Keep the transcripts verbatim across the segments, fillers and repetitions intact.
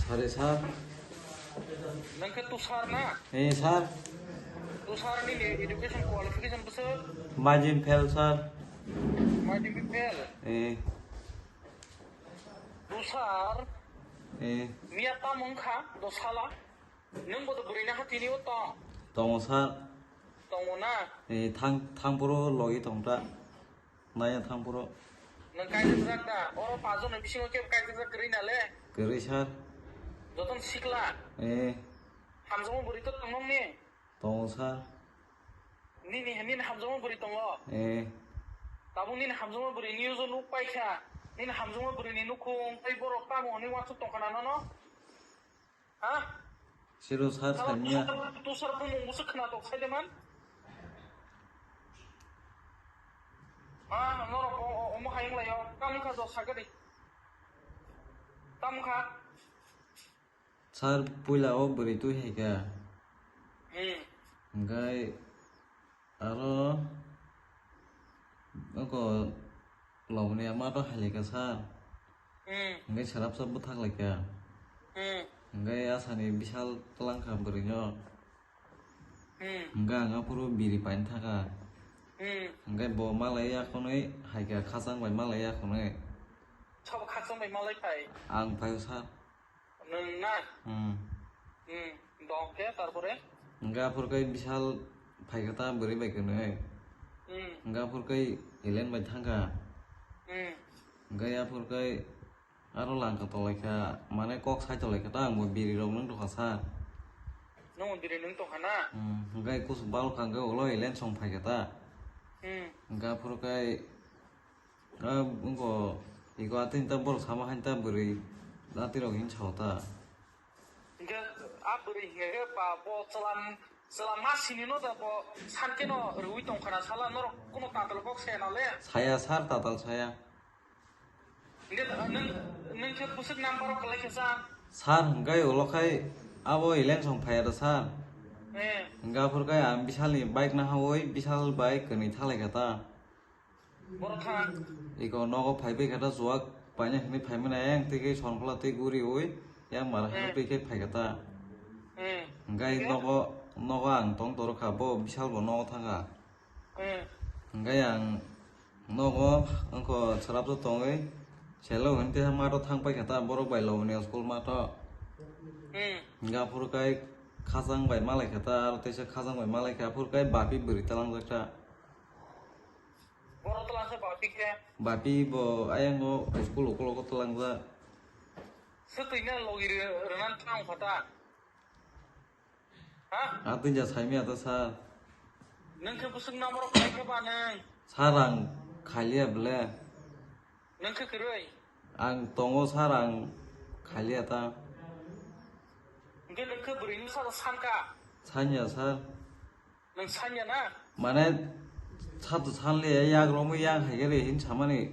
Sir, sir. Nang khe Tushar na? Eh, sir. Tushar ni education qualification bwswk? Majim fail, sir. Majim fail? Eh. Tushar? Eh. Miya tamo wngkha, dosala? Nwng bo to bwrwi na ha tini o tong? Tongo, sir. Tongo na? Eh, thang, thang phuru logi tong ta. Naya thang phuru. Nwng kaijak jak da? Oro paanch joni bisingo kebo kaijak jak kwrwi na le? Kwrwi, sir. Jotono sikla? Eh. Hamjakma bwrwi to tong nokni? Tongo, sir. Nini, nini hamjakma bwrwi tongo? Eh. Tabuk nini hamjakma bwrwi news o nuk paikha. Nini hamjakma bwrwini nukhung tei borok tamo hwnwi uansuk tongkha na nono? Ha? Siro sir. Salo sanya. Tusar, tusar bumung busu khna tok sai de man. Ha, norok o, o, omo hayung layo. Tam kha jo sagadi. Tam kha. Sir, puila o bwrwi twi hai kha. Hmm. Hingkai aro oko Loboniya ma to hai lai kha, sir. Hmm. Hingke srapsa bwthak lai kha. Hmm. Hingke asani bisal twlang kha bwrwi no. Hmm. Hingke ang aphuru biri paina thaka. Hmm. Hingke bo malai ya khonwi hai kha khachang bai malai ya khonwi. Sabo khachang bai malai phai? Ang phai o sir. Nwng na? Hmm. Hmm. Dong khe tarpore? Hingke aphuru kai bisal phai kha ta bwrwi bai khwnwi. Hmm. Hingke aphuru kai elen bai thang kha. Hmm. Hingke aphuru kai aro langkha tolai kha, mane kok sai tolai kha ta, ang bo biri rok nwng tong kha sir. Nwng biri nwng tong kha na? Hmm. Hingke kusu bal kha hingke ulo elen song phai kha ta. Hmm. Hingke aphuru kai Ah, wngkha, iko atwini ta borok sama hai ta bwrwi, atwirok hini sao ta. Hingke a bwrwi hingke ba bo chwla, chwla ma sini no da bo san khe no rwui tong kha na sala norok kuno tatal kok se na le. Saya sir, tatal saya. Hingke nwng, nwng khe bwswk number rok kwlai khe sa? Sir, hingke ulo khai abo election phai ya da sir. Eh. Hingke aphuru khai ang bisal ni bike nahawi bisal bai kwnwi thalai kha ta. Borok thang. Iko nogo phai bai kha ta chuwak paina hwnwi phai mani ayang twi khe sonkla twi guri ui yang mara hwnwi twi khe phai kha ta. Hmm. Hingke nogo, nogo ang tong toro kha, bo bisal bo nogo thang kha. Hmm. Hingke ang nogo wngkho srapsa tongwi selo hwnwi teisa mato thang pai kha ta, borok bai Loboniya school mato. Hmm. Hingke aphuru kai khachang bai malai kha ta, aro teisa khachang bai malai kha, aphuru kai bapi bwrwi talangjak ta. Borok twlangsa bapi khe? Bapi bo ayang o school ukulok o twlangjak. Swtwi na logi rwnan twlang kha ta? Ha? Atwija saimya ta sir. Nwng khe bwswk number rok khai khe ba nwng? Sir ang khaliya bwle. Nwng khe kwrwi? Ang tongo sir, ang khaliya ta. Hwnkhe nwng khe bwrwini salo sankha? Sanya sir. Nwng sanya na? Mane, sato sanle yak romwi yang hai khe re hin samani,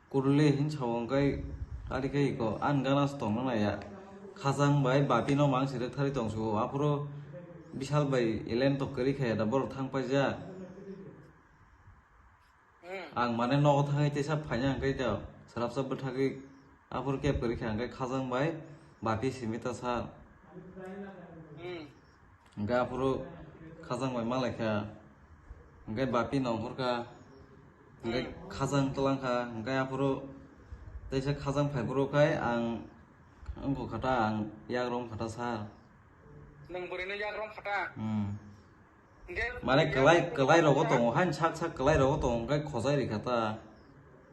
kurule hin sao hwnkhe ari khe iko, ang gana se tongna naiya. Khajang bai bapi no mang sirek thari tong su, aphuru bisal bai elen tok kwrwi khe da borok thang paijak. Hmm. Ang mane nogo thangwi teisa phaina hwnkhe ta swrapsa bwthagwi aphuru kep kwrwi kha hwnkhe khajang bai bapi simi ta sir. Hmm. Hwnkhe aphuru khajang bai malai kha, hwnkhe bapi nongkhor kha, hwnkhe hmm, khajang twlang kha, hwnkhe aphuru teisa khajang phai phuru khai ang wngkha kha ta, ang yak rom kha ta sir. Nwng bwrwino yak rom kha ta? Hmm. Hwnkhe mane kwlai, kwlai rogo tongo, hain sak sak kwlai rogo tongo, hwnkhe khojai rikha ta.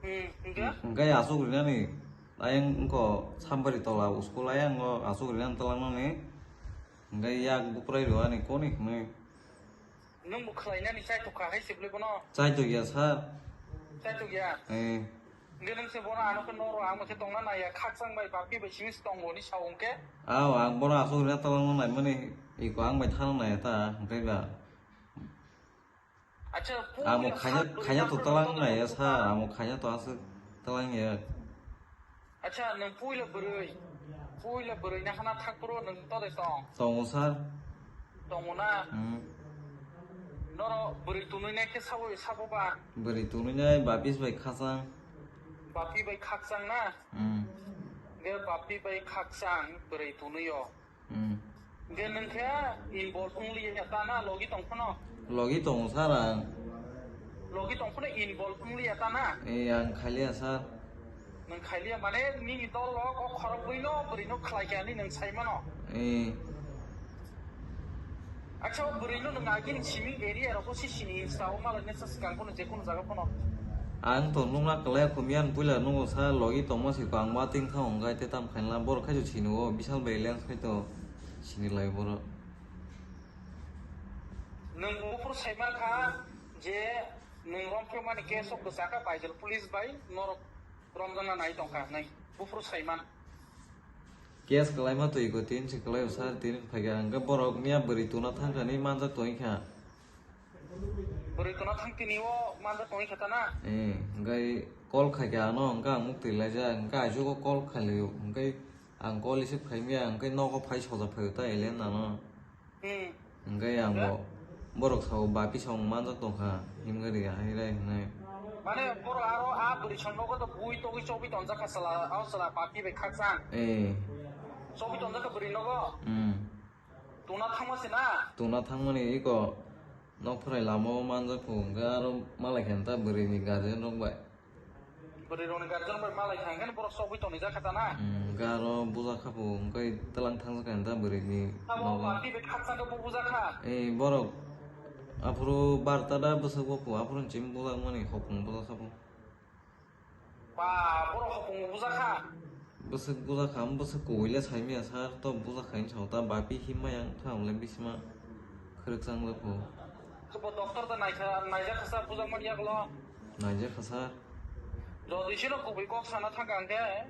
Hmm, hwnkhe? Hwnkhe aswk rinani, ayang wngkho Sambari tola, school ayang o aswk rinani twlangnani, hwnkhe yak bukrai rwani koni hwnwi. Nwng bo khwlainani chaitok kha hai se bwlai bono? Chaitok ya sir. Chaitok ya? Eh. Hwnkhe nwng se bono ano khe noro ang khe tongna naiya, khakchang bai bapi bai simi se tongo hwnwi sao hwnkhe? Ao, ang bono aswk rina twlangna naimani, iko ang bai thangna naiya ta, hwnkhe ba. Acha, amo khaina, khaina to twlang naiya sir, amo khaina to aswk twlang ya. Acha, nwng puila bwrwi, puila bwrwi na hana thakphuru nwng todai tong? Tongo sir. Tongo na? Hmm. Noro bwrwi tunui nai khe sabo, sabo ba? Bwrwi tunui nai bapis bai khachang. Bapi bai khakchang na? Hmm. Hwnkhe bapti bai khakchang bwrwi tunwi o. Hmm. Hwnkhe nwng khe involve wng liya ta na logi tong phano? Logi tongo sir ang. Logi tong phano involve wng liya ta na? Eh, ang khaliya sir. Nwng khaliya mane nini dol rok o khorok bwino bwrwi no khlai kha hinwi nwng sai mano? Eh. Acha, o bwrwi no nwng agini simi area rogo si sini insta o malai nesa swkang phano je kono jaga phano. Ang to nukna kwlai kho miyan puila nungo sa logi tongma si ko ang mating thang ongkai te tam khainla borok khai sini o bisal bai lens khai to sini lai borok. Nwng buphuru saiman kha je nwng romphemani case o kwchakha Baidal police bai norok romjakna nai tongkha hinwi buphuru saiman. Case kwlaima twi ko tin si kwlai o sir tin phaikha hwnkhe borok miya bwrwi tuna thangkha hinwi manjak tongwi kha. Bwrwi tuna thang tini o manjak tongwi kha ta na? Eh, hwnkhe call khaikha ano hwnkhe ang muk twi laijak hwnkhe aisuk o call khailio hwnkhe ang call receive khaimya hwnkhe nogo phai soja phaio ta alien ano. Hmm. Hwnkhe ang bo borok sao bapi song manjak tongkha himgari ahai rai hinai. Mane borok aro a bwrwi song nogo to bui togwi chobwi tonjak kha sala, o sala bapi bai khakchang. Eh. Chobwi tonjak kha bwrwi nogo. Hmm. Tuna thangma se na? Tuna thangmani iko nok phorai lama o manjak phu hwnkhe aro malai khe ta bwrwi ni guardian rok bai. Bwrwi rokni guardian bai malai kha hwnkhe borok chobwi tongni jakha ta na? Hmm, hwnkhe aro bujakha phu hwnkhe tlang thangjakha ta bwrwi ni nogo. Abo bati bai khakchang khe bo bujakha? Eh, borok aphuru barta da bwswk bo phu aphuru chim bujakmani hopung bujakha phu. Ba, borok hopung bujakha. Bwswk bujakha, bwswk kubuile saimaya sir, to bujakha hinwi sao ta, bapi himma yang tha hwnle bisima khwrwk chang jakho. Bo doctor da naikha, naijakha sir, bujakmani yagulo. Naijakha sir. Jodi sino kubui kok sana thangkha hwnkhe,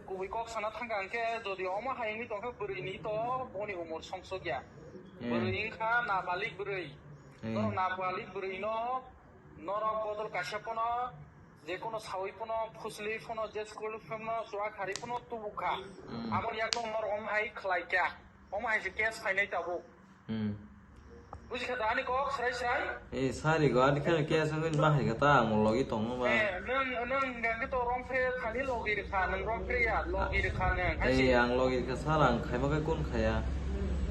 kubui kok sana thangkha hwnkhe, jodi omo hai wngwi tongkha bwrwini to boni umor songsok ya. Eh. Bwrwi wngkha nabalik bwrwi. Eh. Norok nabalik bwrwino, norok bodol kaisa pono, je kono sawi pono, phusli pono, je school pono, chuwa khari pono tubukha. Hmm. Aboni yakung norok omo hai khlai kha. Omo hai se case phainai tabuk. Hmm. Bujikha da ani kok srai srai? Eh, sari go, ani kheno case wngwi ma hai kha ta, amo logi tongma ba. Eh, nwng, nwng hwnkha khe to romphre thani logi rwkha, nwng romphre ya, logi rwkha nwng, hai se. Eh, ang logi rwkha sir, ang khaima khe kun khaya.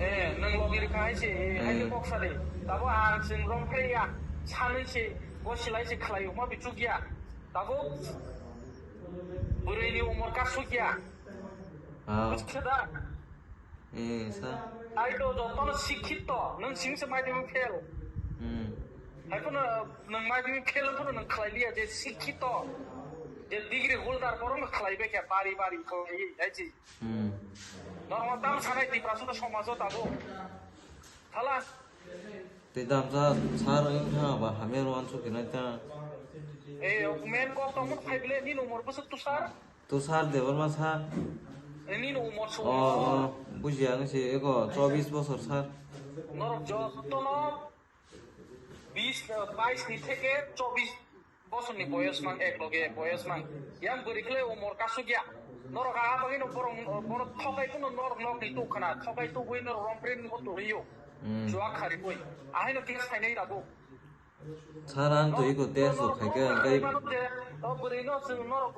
Eh, nwng logi rwkha hai se, eh, hai se kok sari. Tabo ang chwng romphre ya, sanwi se, go silai se khlai uma bichuk ya. Tabo bwrwi ni umor kasuk ya. Ah. Bujikha da? Eh, sa. Hai to jotono sikhito, nwng singse madhyamik fail. Hmm. Hai phano nwng madhyamik fail phano nwng khlai liya je sikhito, je degree holder borok no khlai bai kha bari bari khlai hai se. Hmm. Normal tam sanai Tiprasa to somajo tabo. Thala. Tei damsa sir wng tha ba hamya rw uansuk khe nai ta. Eh, main kok tongmani phai bile nini umor bwswk tu sir? Tushar Debbarma sir. Nini umor so. Oh, oh, bujiya ang se eko chobbish bosor sir. Norok jotono bis, eh, bais ni theke chobbish bosor ni boyos mang, ek loge boyos mang. Yang bwrwi khlai umor kasuk ya. Norok aha bagwi no borok, borok thokai kuno norok nok ni tuk khana, thokai tubui norok rompre ni bo turiyo. Hmm. Juak khari bui. Ahai no kisa sainai rabu. Sir, ang to iko test bo khaikha, hwnkhe. O bwrwi no chwng norok